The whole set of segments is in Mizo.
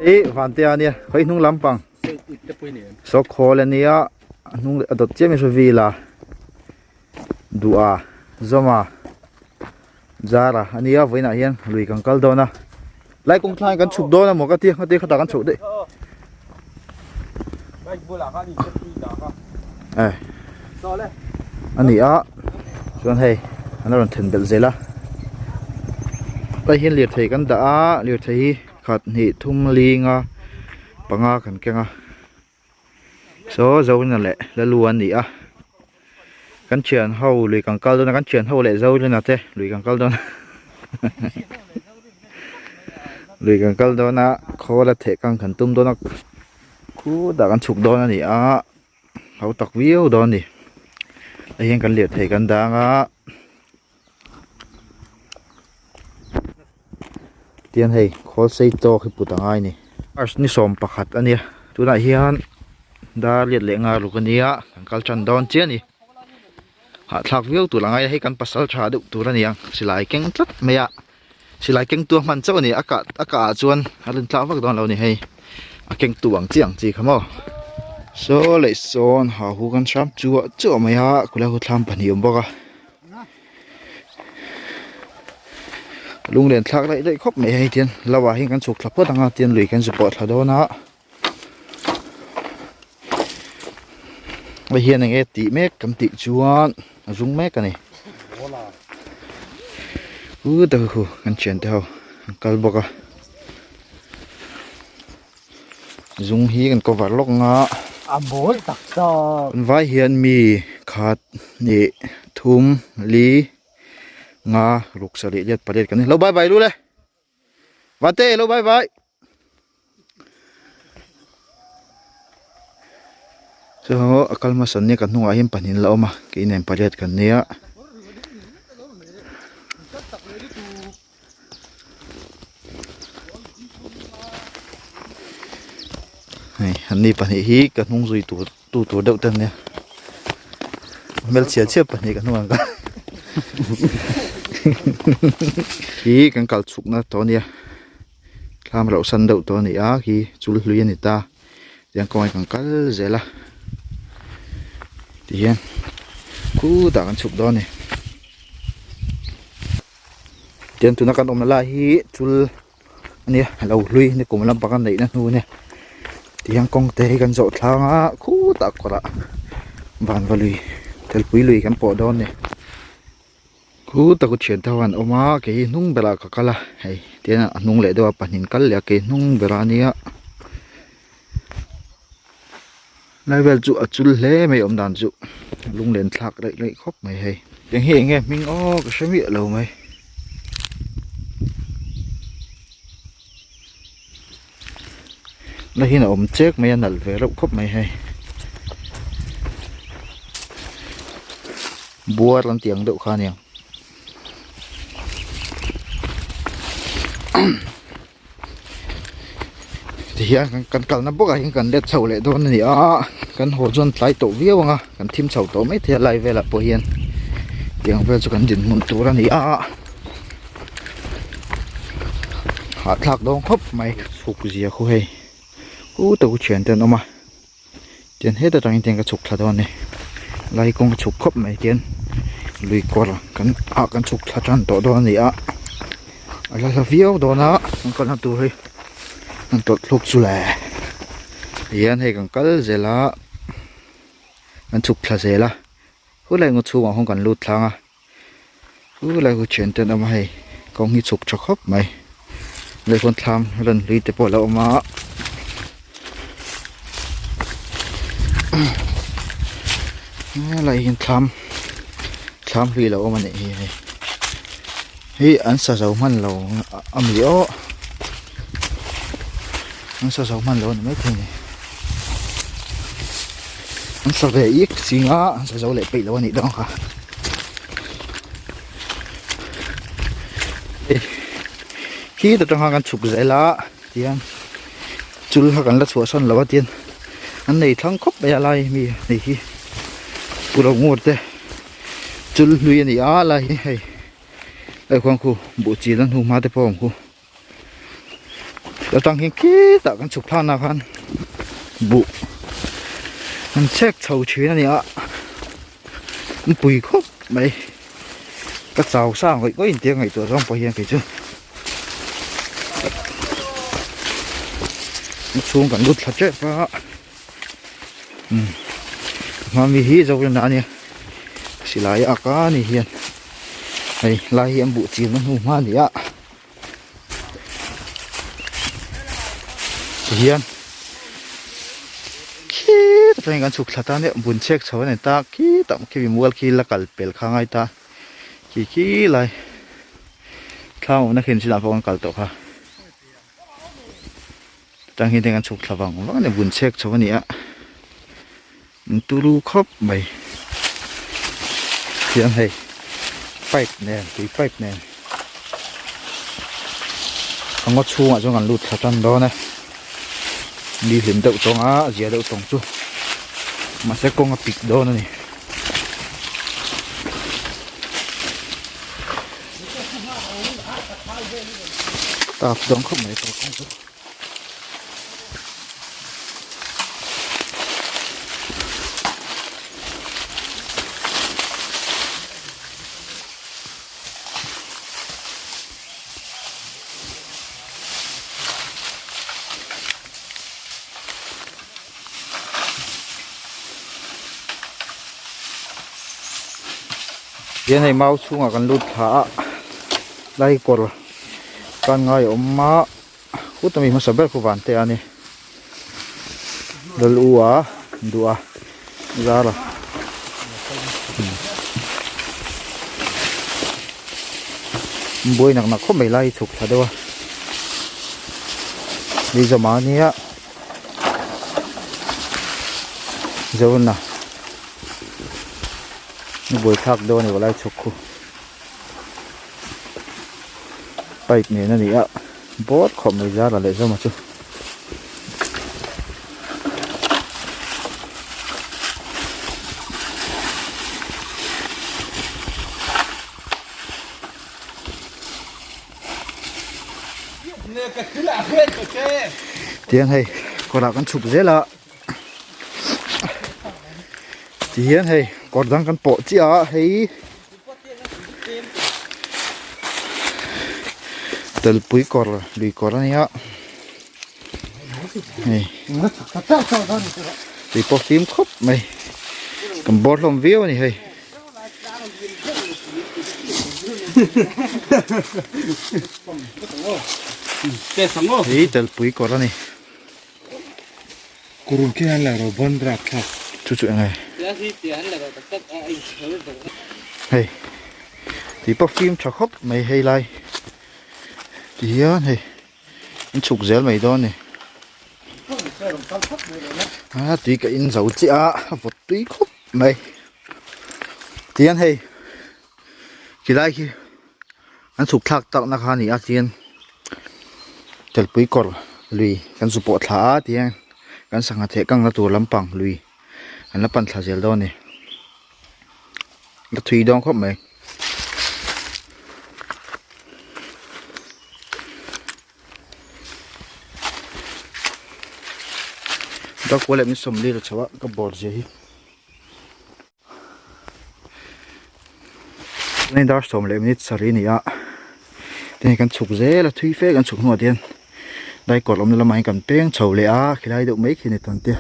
I Vantea ania khawi hnung lampang saw khawl ania a hnung a dawt chiam in hre vila duha zawma zara ania vawiinah hian lui kan kal dawn a lai kawng thlangin kan chhuk dawn emaw ka tia ka tia khatah kan chhoh daih eh ani a chuan hei an rawn then belh zel a hei hian lirthei kan dah a lirthei hi khat hnih thum linga panga kan keng a saw Zorina leh Lalua an ni a kan thian ho lui kan kal dawn a kan thian ho leh Zorina te lui kan kal dawn a lui kan kal dawn a khawl a theh kang kan tum dawn a khutah kan chhuk dawn a ni a ho tak viau dawn a ni hei hian kan lirthei kan dang a. Tihian hei khawl sei tawk hi put a ngai a ni march ni 11 a nia tunah hian dar liat leh nghal ruk a nia kan kal tan dawn chiah a ni hahthlak viau tur a ngai a hei kan pasal tha deuh tur a ni ang silai keng tlat mai a silai keng tu a hman chauh a ni a kah a kah ah chuan a rin tlak vak dawn lo a ni hei a keng tu ang chi ang chi kha maw saw leh sawn ha hu kan hram chuah chuah mai a khulai khu thlam pahnih a awm bawk a. Lunglen thlak daih daih khawp mai hei tian lo ah hian kan chhuk thla phawt ang a tian lui kan zu pawh thla dawn a hei hian eng nge tih mek kan tih chuan a zung mek a ni u te hu kan thian te ho an kal bawk a zung hi kan cover lawk ang a a mawl tak tak an vai hian mi khat hnih thum li nga ruk sarih liat pariat kan ni lo bye bye lu le vate lo bye bye so a kal hmasa nia ka hnungah hian pahnih an la awm a kei nen pariat kan nia. Hei an ni pahnih hi ka hnung zui tur tu tur deuh te an nia hmelchhia chhia pahnih ka hnung ang ka hi kan kal chhuk na tawh a nia thlam rauh san deuh tawh a ni a khi chul hlui a ni ta tiang kawngah kan kal zel a tihian khutah kan chhuk dawn a ni. Tiang tuna kan awmna lai hi chul a nia a lo hlui ni kum lampang a neihna hnu a nia tihian kawng te hi kan zawh thlang a khutah kawrah vanva lui telpui lui kan pawh dawn a ni khutah ku thian te ho an awm a kei hi hnung berah ka kal a hei tihian a hnung leh deuh a pahnih an kal leh a kei hnung berah a nia. Lai vel chu a chul hle mai awm dan chu lunglen thlak raih raih khawp mai hei eng hi eng nge hming aw ka hre miah lo mai. La hian a awm chek mai a nalh ve reuh khawp mai hei buar an tih ang deuh kha a niang. Tihian kan kalna bawkah hian kan let chho leh dawn a ni a kan haw chuan tlai tawh viau ang a kan thim chho tawh mai thei a lai velah pawh hian tiang vel chu kan dinhmun tur a ni a hahthlak dawn khawp mai chhuk zia khu hei u te u thian te an awm a tian heta tangin tian ka chhuk thla dawn a ni lai kawng a chhuk khawp mai tian lui kawr kan ah kan chhuk thla tan tawh dawn a ni a a la hla viau dawn a kan kalna tur hi kan tawlh thluk chu le tihian hei kan kal zel a kan chhuk thla zel a khulai ngaw chhungah khawn kan lut thlang a khulai khu thian te an awm a hei kawng hi chhuk tha khawp mai leh khawn thlam ran hlui te pawh a lo awm a helai hian thlam thlam hlui a lo awm a nih hi hei hei an sa zo hman lo a mi aw an sa zo hman lo a ni maithei a ni an sa ve ik ching a an sa zo leh peih lo a nih dawn kha khi ta tang khan kan chhuk zel a tiang chul kha kan la chhuah sawn lo a tian an nei thlang khawp mai a lai mi nei hi pu lo ngur te chul hlui a ni a lai hi hei hei khuang khu buh chin a hnu hma te pawh a awm khu. Atang hian khitah kan chhuk thlakna khan buh an chhek chho thin a ni a an pui khawp mai ka chau sa ngawih ngawih in tia ngaihtuah zawng pawh hian kei chu a chhung kan lut thla tep a umm hma mi hi zo rinna a nia silai a ak a ni hian hei lai hi an buh chilna hnu hma a ni a. Tihian khitah chuan kan chhuk thla ta nia bun chhek chho a ni ta khitah khimi mual khi la kal pel kha a ngai ta khi khi lai thlang awmna khi chinah pawh kan kal tawh kha tang hian kan chhuk thla vang vang a ni bun chhek chho a ni a an turu khawp mai tiang hei pipe nen tui pipe nen a ngaw chhungah chuan kan lut thla tan dawn e ni hlim deuh tawng a a zia deuh tawng chu mahse kawng a pik dawn a ni. Tap dawn khawp mai kalkawng chu. Hian hei mau chhungah kan lut thla a lai kawr kan ngai a awm a. Khuta mi hmasa ber khu van te a ni lal u a duh a zar a buai nak nak khawp mai lai hi chhuk thla deuh a ni zawm a nia zona ni buai thlak dawn a ni lai chhuk khu. Pipe nen a ni a bawt khawp mai zar a leh zawm a chu. Tiang hei kawrah kan chhuk zel a tihian hei kawr dang kan pawh chiah a hei. Telpui kawr lui kawr a nia hei tui pawh fim khawp mai kan bawr hlawm viau a ni hei. Hei telpui kawr a ni. Chu chu eng nge? Hei tui pawh fim tha khawp mai hei lai ti hian hei an chhuk zel mai dawn a ni a tui ka in zo chiah a a vawt tui khawp mai ti hian hei ti lai khi an chhuk thlak tak na kha a ni a chuan telpui kawr lui kan zu pawh thla a tihian kan sangha theh kang na tur lampang lui an la pan thla zel dawn a ni la thui dawn khawp mai. Darkua leh min sawmli la chho a ka bawr zia hi. Tunah hian dar sawm leh minute sarih a ni a tin hei kan chhuk zel a thui fe kan chhuk hnuah te hian daikawr awmna lamah hian kan peng chho leh a khilai deuh mai khi a ni tawn te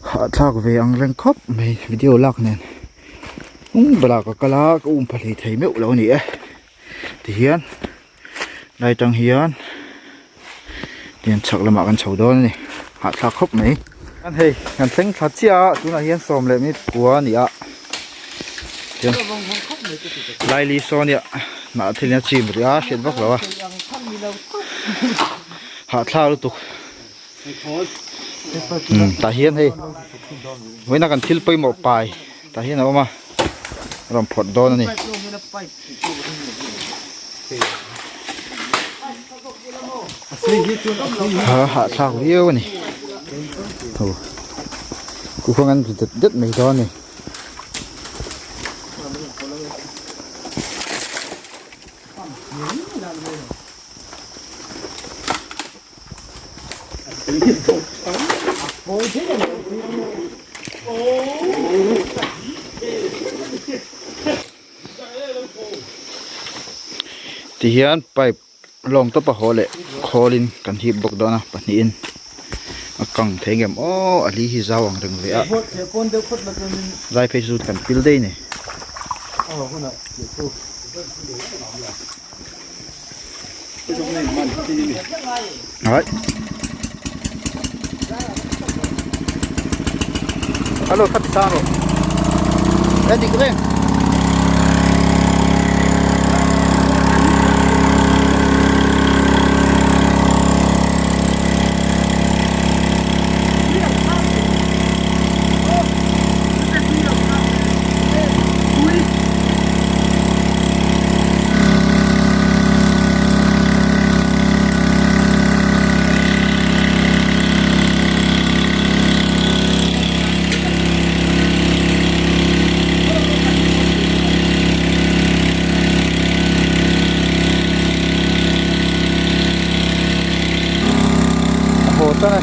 hahthlak ve ang reng khawp mai video lak nen hnung berah ka kal a ka um pha hlei thei meuh lo a ni e tihian lai tang hian tihian chhak lamah kan chho dawn a ni hahthlak khawp mai an hei kan thleng thla chiah a tunah hian sawm leh minute kua a ni a tihian laili saw nia hnah thil in a chim rih a hriat vak lo a hahthlak lutuk tah hian hei vawiina kan thil pawimawh pai tah hian a awm a rawn phawrh dawn a ni. A hahthlak viau a ni aw khuang an ri det det mai dawn a ni. Tihian pipe lawng tawp a haw leh khawlin kan hip bawk dawn a pahnihin a kang thei ngem aw a li hi zau ang reng ve a zai phei chu kan pil daih a ni. Alo khat sang rawh. E dik reng. A haw tan a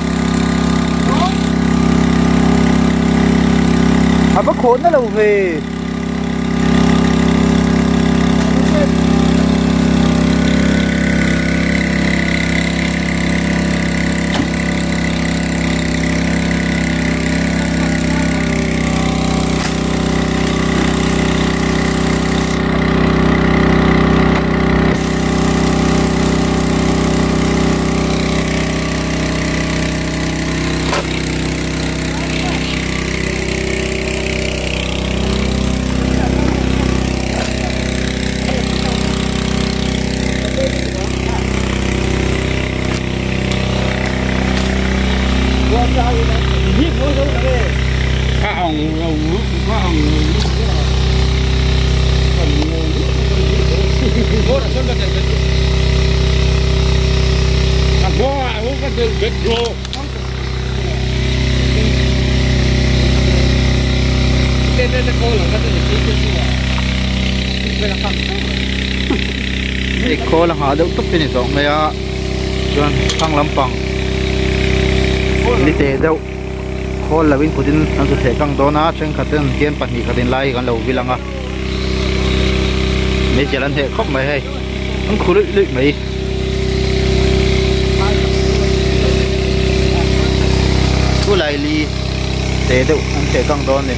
a va khawh na lo ve. Hei khawl a nghah deuh tawp hi a ni tawh mai a chuan thlang lampang lite deuh khawl lo in kut in an zu theh kang dawn a thenkhat ten hian pahnih khat in lai kan lo vil ang a meizial an heh khawp mai hei an khu luih luih mai. Thu lai li te deuh an theh kang dawn a ni.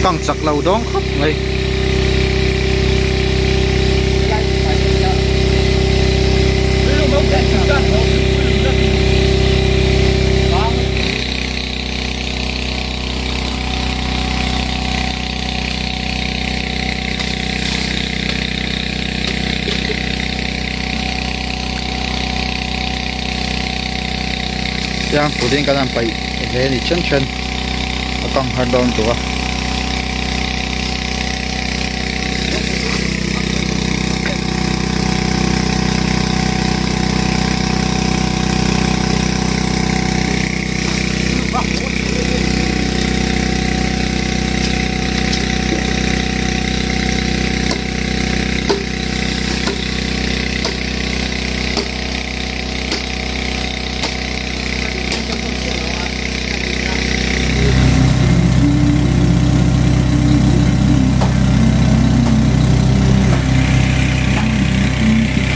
Kang chak lo dawng khawp mai. Tiang pudding kan han paih ve a ni chen chen a kang har dawn tawh a.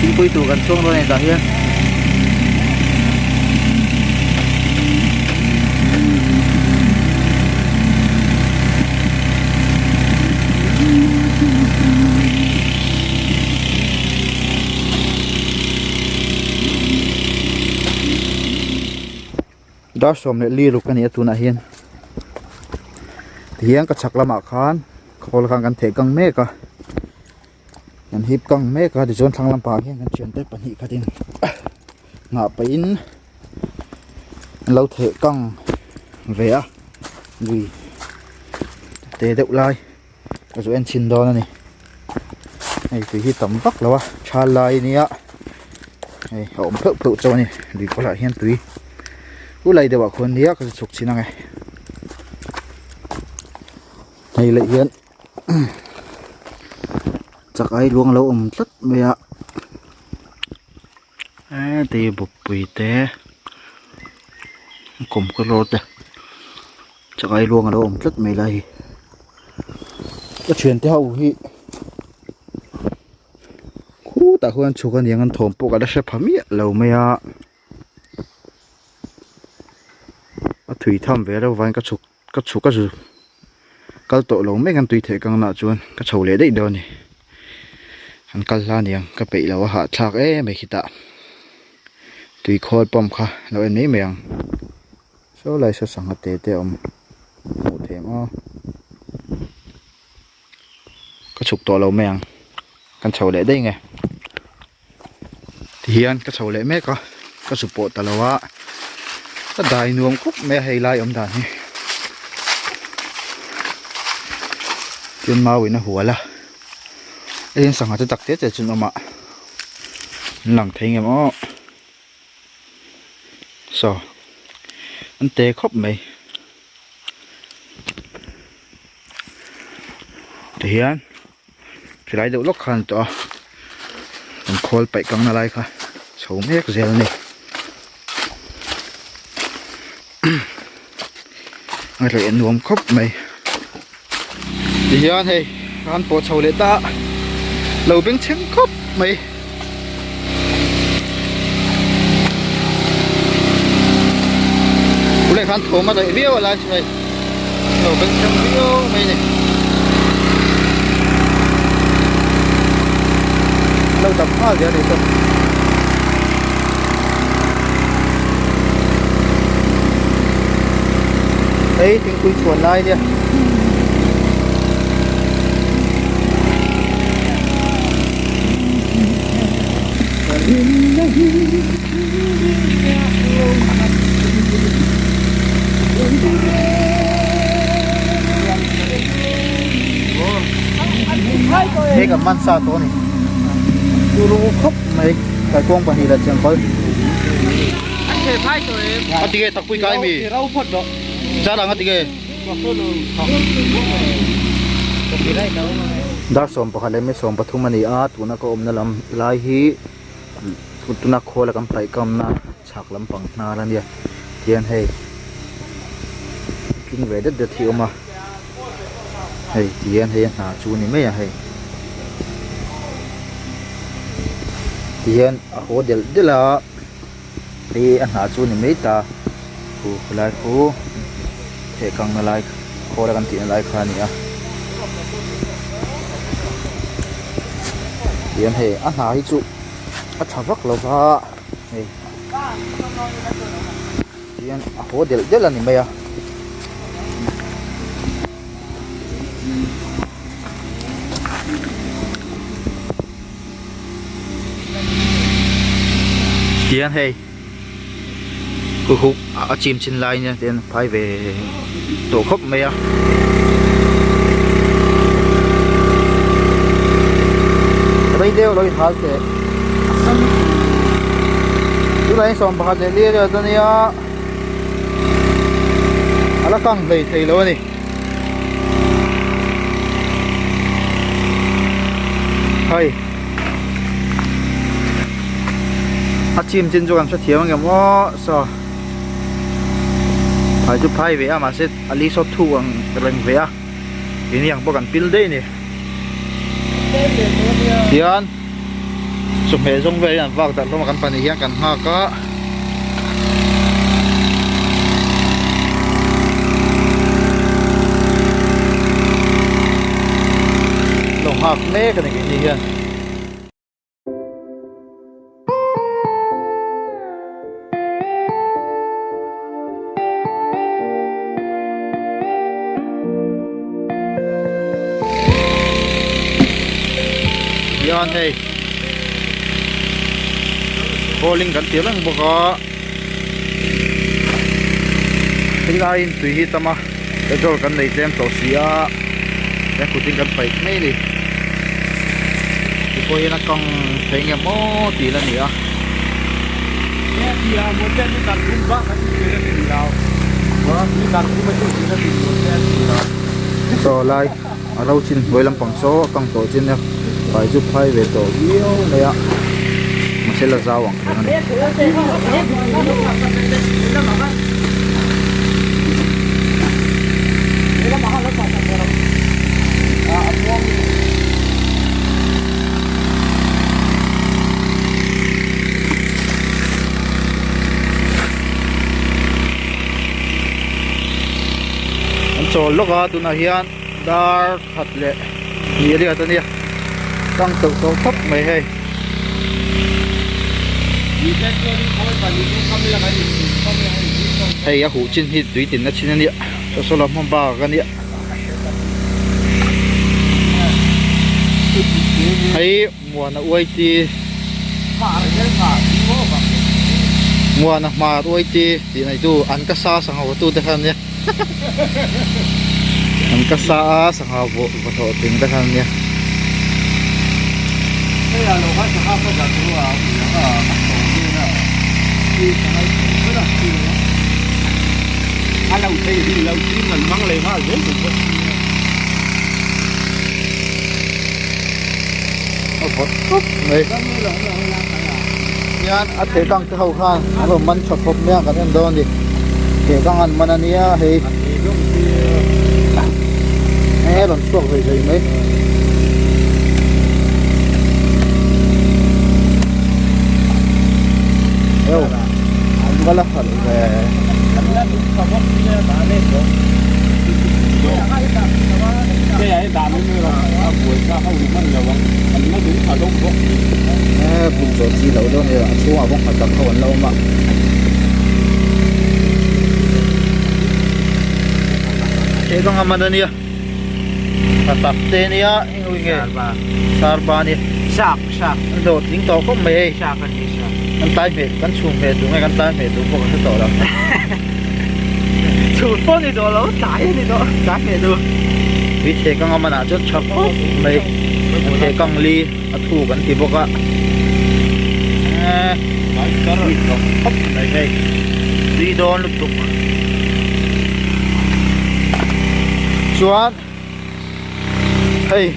Thingpui tur kan chhuang dawn a ni tah hian. Dar sawm leh li ruk a ni a tunah hian tihian ka chhak lamah khan khawl khan kan theh kang mek a kan hip kang mek a tichuan thlang lampangah hian kan thiante pahnih khatin nghah pahin an lo theh kang ve a lui te deuh lai. Ka zu en chhin dawn a ni hei tui hi tam vak lo a thal lai a nia hei a awm pheuh pheuh chauh a ni lui kawrah hian tui. U lai deuh ah khuan nia ka chhuk chin ang e. Hei leh hian chak ai luang lo awm tlat mai a heti bawkpui te kawmkawlawr te chak ai luang alo awm tlat mai lai hi ka thiante ho hi khutah khuan chhuk aniang an thawm pawh ka la hre pha miah lo mai a. A thui tham ve reuh vangin ka chhuk ka chhuk a zu kal tawh lo mek an tui theih kang nah chuan ka chho leh daih dawn a ni an kal hla aniang ka peih lo a hahthlak em mai khitah tui khawl pump kha lo en mai mai ang saw lai saw sangha te te a awm hmuh theih ang aw ka chhuk tawh lo mai ang kan chho leh daih nge. Tihian ka chho leh mek a ka zu pawh ta lo a ka dai nuam khawp mai a hei lai awm dan hi tin mau in a hual a hei in sangha te tak te te chu an awm a an lang thei ngem aw saw an te khawp mai tihian. Tilai deuh lawk khan tawh a kan khawl paih kang na lai kha chho mek zel a ni a reh nuam khawp mai tihian hei kan pawh chho leh ta a lo bengchheng khawp mai. Tunah khan thawm a daih viau a lai chu hei lo bengchheng viau mai a ni. Lo dap nghal zel a ni chu. Hei thingpui chhuan lai nia. Hei kan man sa tawh a ni turu khawp mai kaikuang pahnih leh chengkawl a tige takpui kai mi char ang a tige Dar 11 leh mi 13 a ni a tuna ka awmna lam lai hi tuna khawl a kan paih kamna chhak lampang hnar a nia tihian hei tling ve det det hi a awm a hei tihian hei a hna chu a ni mai a hei tihian a haw delh delh a hei a hna chu a ni mai ta khu khulai khu theh kangna lai khawl a kan tihna lai kha a ni a tihian hei a hna hi chu a tha vak lo va hei tihian a haw delh delh a ni mai a. Tihian hei kuhuk a chim chin lai nia tihian phai ve tawh khawp mai a. Rei deuh lo inhal teh tunah hian 11 leh li a vel dawn nia a la kang hlei thei lo a ni. Hei a chim chin chu kan hrethiam ang em aw saw phai chu phai ve a mahse a li saw thuk ang reng ve a keini ang pawh kan pil daih a ni tihian chawhmeh zawng vel hi an vak darh hlawm a kan pahnih hian kan nghak a. Lo nghak mek a ni keini hian. Hian hei calling kan ti reng bawk a helaiin tui hi tam a petrol kan nei tlem tawh si a he kut in kan paih mai a ni ti pawh hian a kang thei nge maw tih la ni a. Saw lai a ro chin hnuai lampang saw a kang tawh chin a fai chu phai ve tawh viau mai a mahse la zau ang reng a ni. An chawl lawk a tunah hian dar khat leh hnih riat a nia tang teuh tawh khawp mai hei. Hei a huh chin hi tui tinna chin a nia saw saw lam hman bak a nia hei Muana uaiti Muana hmar uaiti tih nei tu an ka sa sangha vaw tu te kha an nia an ka sa a sangha vaw vaw hlawh tling te kha an nia. A vawt khawp mai hian a thei kang te ho khan an rawn man tha khawp mai a kan en dawn a ni thei kang an man a nia hei e rawn chhuak zai zai mai an va la hralh ve. E pum chaw chi loh dawn nia a chhungah pawh nghat tak ho an lo awm a. Thei ka ngam a nia tha tak te nia eng nge sarba nia sak sak an hlawh tling tawh khawp mai hei sak a ni sak kan tlai hmeh kan chhum hmeh duh nge kan tlai hmeh duh pawh ka hre tawh lo chhum pawh ni tawh lo tlai a ni tawh tlai hmeh duh tui thei ka ngam a nah chuan tha khawp mai a thei kang li a thuk an ti bawk a tui tawh khawp mai hei tui dawn lutuk chuan hei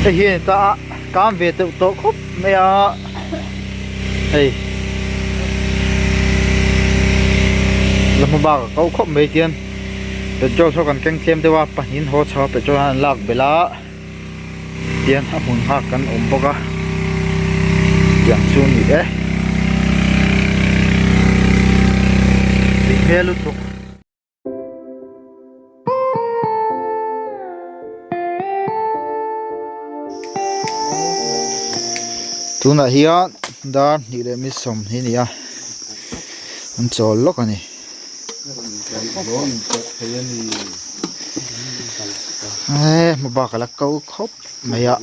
hei hi a ni ta a kam ve teuh tawh khawp mai a hei la hma bak a ko khawp mai tian petrol saw kan keng tlem deuh a pahnih an haw chho a petrol an lak belh a tian a hmun nghak kan awm bawk a tiang chu a ni e tui hmel lutuk. Tunah hian dar hnih leh mi sawmhnih a ni a an chawl lawk a ni. He hma bak a la ko khawp mai a.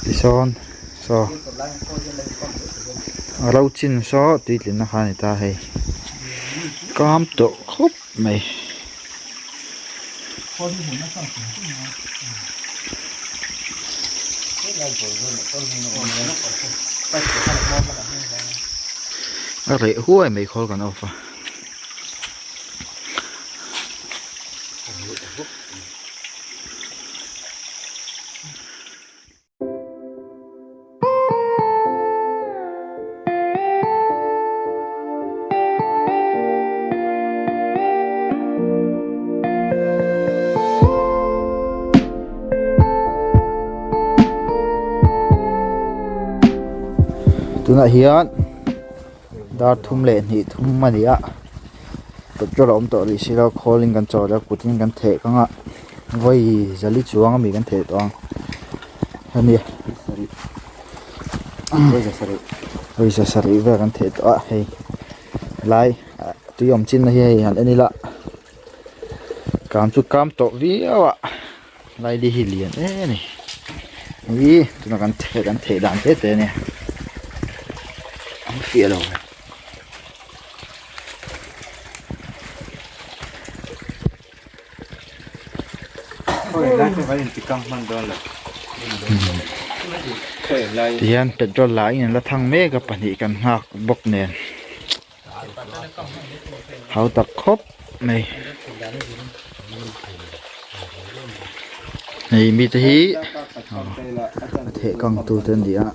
Tisawn saw a ro chin saw tui tlinna kha a ni ta hei kam tawh khawp mai. A reh huai mai khawl kan off a. Tunah hian dar thum leh hnih thum a ni a petrol a awm tawh rih si lo khawl in kan chawl a kut in kan theh kang a vawi zali chuang ami kan theh tawh ang a ni vawi za sarih vel kan theh tawh a hei lai tui awm chin na hi hei han en ila kam chu kam tawh viau a lai li hi lian em a ni ih tuna kan theh kan theh dan te te a nia an fiah lo. Tihian petrol lah in an la thang mek a pahnih kan nghak bawk nen hau tak khawp mai hei mite hi a theh kang tu te an ni a.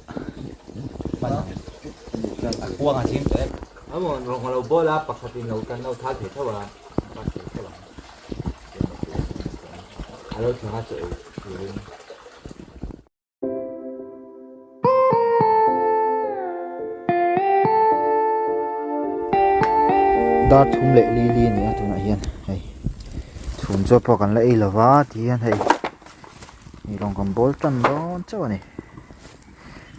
Dar thum leh li li a ni a tunah hian hei chhum chu pawh kan la ei lo va ti hian hei eirawng kan bawl tan dawn chauh a ni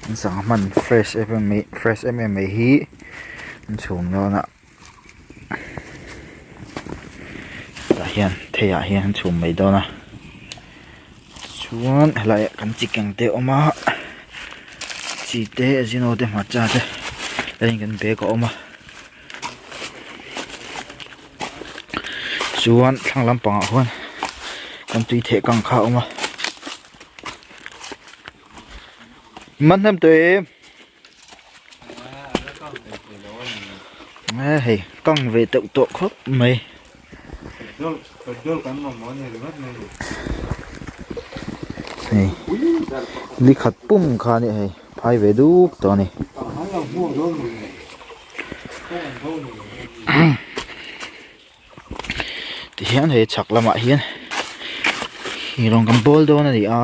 an sangha hman fresh em em mai fresh em em mai hi an chhum dawn a. Tah hian thei ah hian an chhum mai dawn a chuan helai ah kan chi keng te a awm a chi te azino te hmarcha te heng kan bag a awm a chuan thlang lampang ah khuan kan tui theh kang kha a awm a man hnem tawh em. Hei kang ve teuh tawh khawp mai. Hei li khat pum kha a nih hei phai ve dup tawh a ni. Tihian hei chhak lamah hian eirawng kan bawl dawn a ni a.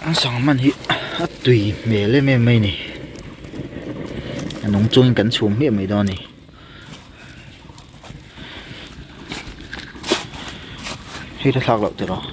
An sangha hman hi a tui hmel em em mai a ni a nung chungin kan chhum hmiah mai dawn a ni. Hei la thlak loh tiraw.